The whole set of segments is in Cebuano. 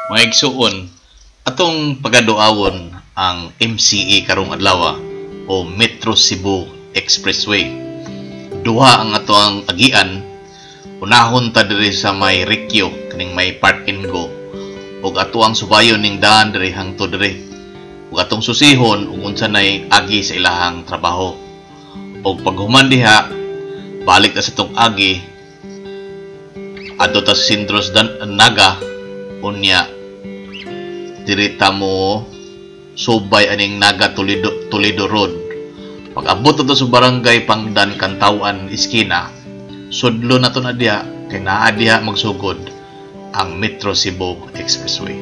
Mga igsuon, atong pagaduawon ang MCE karong adlaw o Metro Cebu Expressway. Duha ang ato ang agian. Unahon ta diri sa may Rikyo, kaning may park and go. Ug ato ang subayon ning daan diri hangtod diri. Ug atong susihon ug unsa nay agi sa ilahang trabaho. Ug paghuman diha, balik ta sa atong agi adto ta sa Sentros Naga, unya diri ta mo subay aning Naga Toledo Road. Pag abot to sa barangay Pangdan, Cantawan, iskina, sudlo na to na diha kay naa diha magsugod ang Metro Cebu Expressway.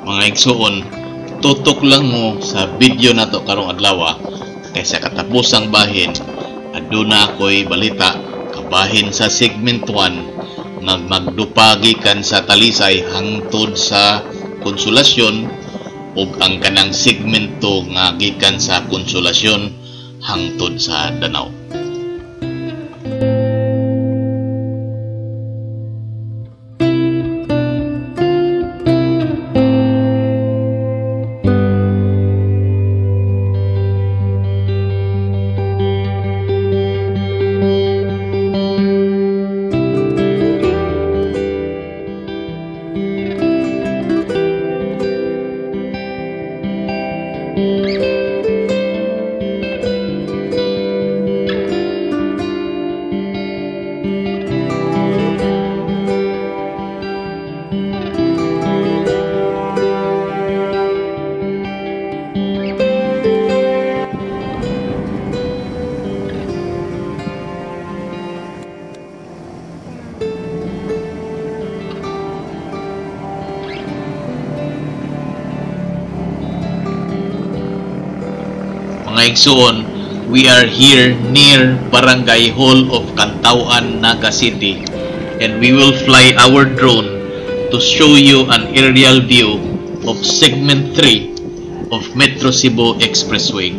Mga igsuon, tutok lang mo sa video nato karong adlaw kay sa katapusang bahin aduna ko'y balita kabahin sa segment 1 nga magdupa gikan sa Talisay hangtod sa Konsolasyon ug ang kanang segment 2 nga gikan sa Konsolasyon hangtod sa Danao. Mga igsuon, we are here near Barangay Hall of Cantawan, Naga City, and we will fly our drone to show you an aerial view of segment 3 of Metro Cebu Expressway.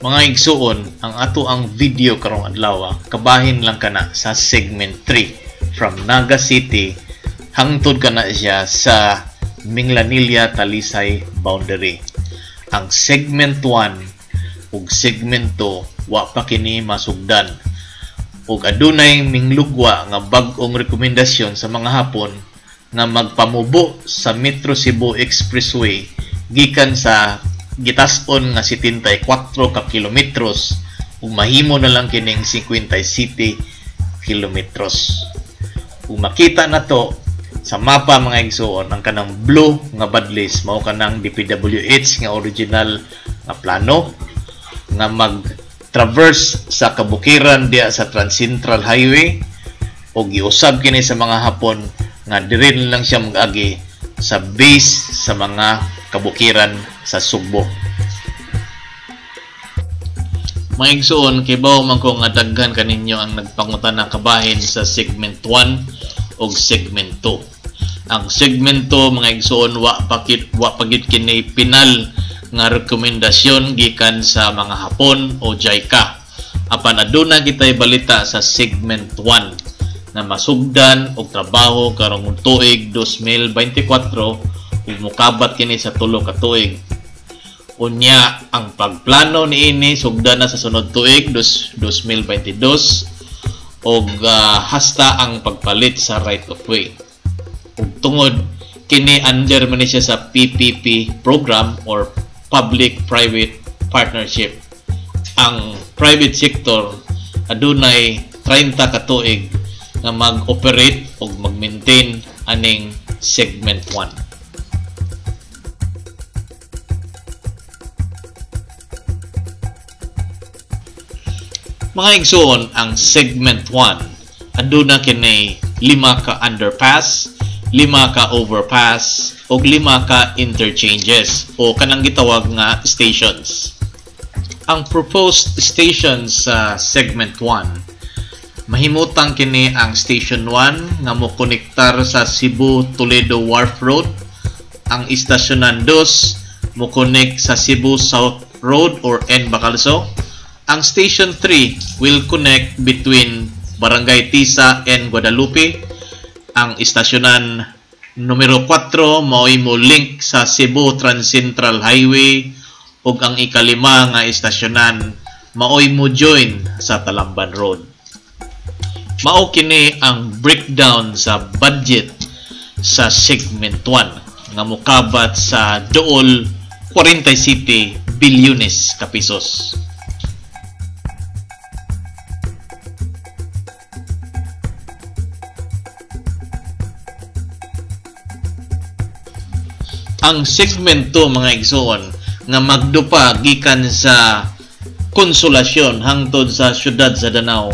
Mga igsuon, ang ato ang video karong adlaw kabahin lang kana sa segment 3 from Naga City hangtod kana siya sa Minglanilla Talisay boundary. Ang segment 1 ug segment 2 wa pa kini masugdan. Ug adunay minglugwa nga bag-ong rekomendasyon sa mga Hapon nga magpamubo sa Metro Cebu Expressway gikan sa gitas-on nga 74 ka kilometros ug mahimo na lang kining 57 kilometros. Ug makita na to sa mapa, mga igsuon, ang kanang blue nga badlis mao kanang DPWH nga original nga plano nga mag-traverse sa kabukiran diya sa Transcentral Highway, ug giusab kini sa mga Hapon nga diri lang siya mag-agi sa base sa mga kabukiran sa Sugbo. Mga igsuon, kibaw man ko nga daghan kaninyo ang nagpangutana kabahin sa segment 1 ug segment 2. Ang segment 2, mga igsuon, wa pa gid kini pinal nga rekomendasyon gikan sa mga Hapon o JICA. Apan aduna kitay balita sa segment 1 na masugdan og trabaho karong tuig 2024 ug mukabat kini sa 3 ka tuig. Unya ang pagplano niini sugdan na sa sunod tuig 2022 og hasta ang pagpalit sa right of way. Ug tungod kini under man siya sa PPP program or Public Private Partnership, ang private sector adunay 30 ka tuig nga mag-operate ug mag-maintain aning segment 1. Mga igsuon, ang segment 1 aduna kini 5 ka underpass, 5 ka overpass ug 5 ka interchanges o kanang gitawag nga stations. Ang proposed stations sa segment 1, mahimutang kini ang station 1 nga mokonektar sa Cebu Toledo Wharf Road, ang istasyonan 2 mokonek sa Cebu South Road or N Bacalso. Ang Station 3 will connect between Barangay Tisa and Guadalupe. Ang istasyonan numero 4 mao'y mo link sa Cebu Transcentral Highway ug ang ikalima nga istasyonan mao'y mo join sa Talamban Road. Mao kini ang breakdown sa budget sa segment 1 nga mokabat sa duol 47 bilyones ka pesos. Ang segment 2, mga igsoon, nga magdupa gikan sa Konsolasyon hangtod sa siyudad sa Danao,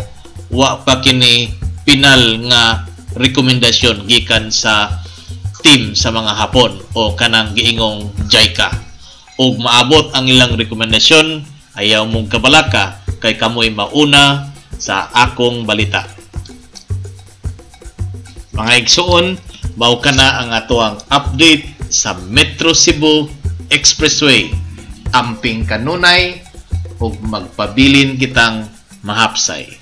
wa pa kini pinal nga rekomendasyon gikan sa team sa mga Hapon o kanang giingong JICA. Ug maabot ang ilang rekomendasyon, ayaw mong kabalaka kay kamoy mauna sa akong balita. Mga igsoon, mao kana ang atoang update sa Metro Cebu Expressway. Amping kanunay ug magpabilin kitang mahapsay.